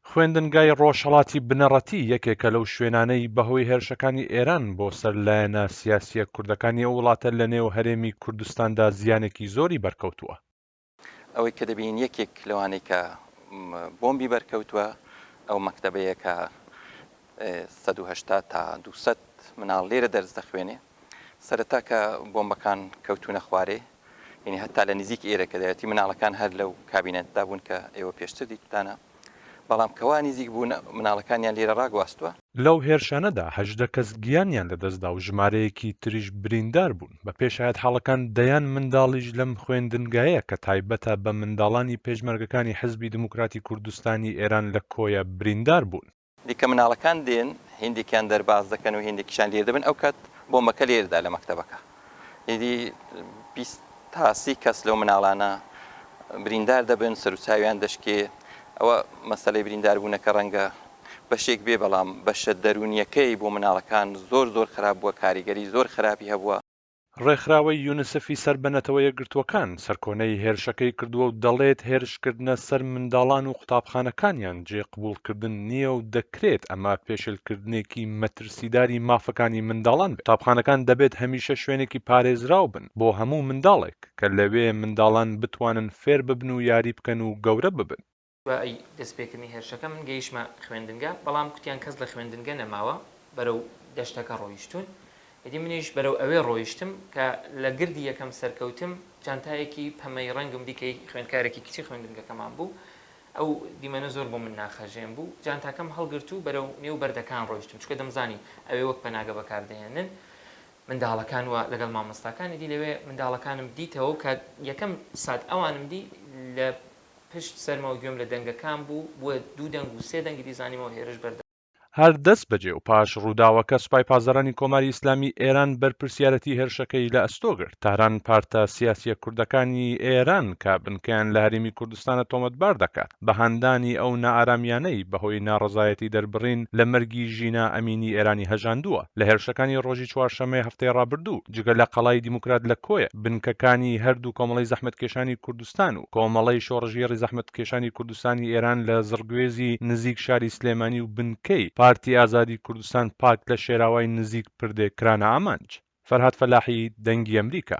خوێندنگای ڕۆژهەڵاتی بنەڕەتی یەکێکە لەو شوێنانەی بەهۆی هێرشەکانی ئێران بۆ سەر لایەنە سیاسییە کوردەکانی ئەو وڵاتە لەنێو هەرێمی کوردستاندا زیانێکی زۆری بەرکەوتووە. ئەوەی کە دەبینین یەکێک لەوانەی کە بۆمبی بەرکەوتووە ئەو مەکتەبەیە کە 180 تا 200 مناڵ لێرە دەرس دەخوێنێ. سەرەتا کە بۆمبەکان کەوتوونە خوارێ یعنی هەتا لە نزیک ئێرە کە دایەتی مناڵەکان هەر لەو کابینەتدا بوون کە ئێوە پێشتر دیتتانە بەڵام کەوا نزیک بوون مناڵەکانیان لێرە ڕاگواستووە. لەو هێرشانەدا 18 کەس گیانیان لەدەستدا و ژمارەیەکی تریش بریندار بوون. بەپێی شایەتحاڵەکان دەیان منداڵیش لەم خوێندنگایە کە تایبەتە بە منداڵانی پێشمەرگەکانی حزبی دیموکراتی کوردستانی ئێران لە کۆیە بریندار بوون. دی کە مناڵەکان دێن هیندێکیان دەرباز دەکەن و هیندێکیشان لێر دەبن ئەو کات بۆمبەکە لێردا لە مەکتەبەکە ئیدی 20 تا 30 کەس لەو مناڵانە بریندار دەبن سەروچاویان دەشکێ ئەوە مەسەلەی برینداربوونەکە ڕەنگە بەشێک بێ بەڵام بەشە دەروونیەکەی بۆ مناڵەکان زۆر زۆر خراپ بووە کاریگەری زۆر خراپی هەبووە. ڕێکخراوەی یونسفی سەر بە نەتەوە یەکگرتووەکان سەرکۆنەی هێرشەکەی کردووە و دەڵێت هێرشکردنە سەر منداڵان و قوتابخانەکانیان جێی قبوڵکردن نییە و دەکرێت ئەمە پێشێلکردنێکی مەترسیداری مافەکانی منداڵان بێت. قوتابخانەکان دەبێت هەمیشە شوێنێکی پارێزراو بن بۆ هەموو منداڵێک کە لەوێ منداڵان بتوانن فێر ببن و یاری بکەن و گەورە ببن. دوای دەستپێکردنی هێرشەکە من گەیشتمە خوێندنگە، بەڵام کوتیان کەس لە خوێندنگە نەماوە، بەرەو دەشتەکە ڕۆیشتوون. ئیدی منیش بەرەو ئەوێ ڕۆیشتم، کە لە گردی یەکەم سەرکەوتم، جانتایەکی پەمەیی ڕەنگم دی کە هی خوێندکارێکی کچی خوێندنگەکەمان بوو. ئەو دیمەنە زۆر بۆ من ناخهەژێن بوو. جانتاکەم هەڵگرت و بەرەو نێو بەردەکان ڕۆیشتم، چونکە دەمزانی ئەوێ وەک پەناگە بەکار دەهێنن منداڵەکان و لەگەڵ مامۆستاکان. ئیدی لەوێ منداڵەکانم دیتەوە و کە یەکەم سات ئەوانم دی، لە پشت سەرمەوە گوێم لە دەنگەکان بوو، بووە دوو دەنگ و سێ دەنگ، ئیدی زانیمەوە هێرش بەردەوامە. هەر دەستبەجێ و پاش ڕووداوەکە سوپای پاسدارانی کۆماری ئیسلامی ئێران بەرپرسیارەتی هێرشەکەی لە ئەستۆ گرت. تاران پارتە سیاسییە کوردەکانی ئێران کە بنکەیان لە هەرێمی کوردستانە تۆمەتبار دەکات بە هاندانی ئەو نائارامیانەی بەهۆی ناڕەزایەتی دەربڕین لە مەرگی ژینا ئەمینی ئێرانی هەژاندووە لە هێرشەکانی ڕۆژی چوارشەممەی هەفتەی ڕابردوو جگە لە قەڵای دیموکرات لە کۆیە بنکەکانی هەردوو کۆمەڵەی زەحمەتکێشانی کوردستان و کۆمەڵەی شۆڕشگێڕی زەحمەتکێشانی کوردستانی ئێران لە زڕگوێزی نزیک شاری سلێمانی و بنکەی پارتی ئازادی کوردستان پاک لە شێراوای نزیک پردێ کرانە ئامانج. فەرهاد فەلاحی، دەنگی ئەمریکا.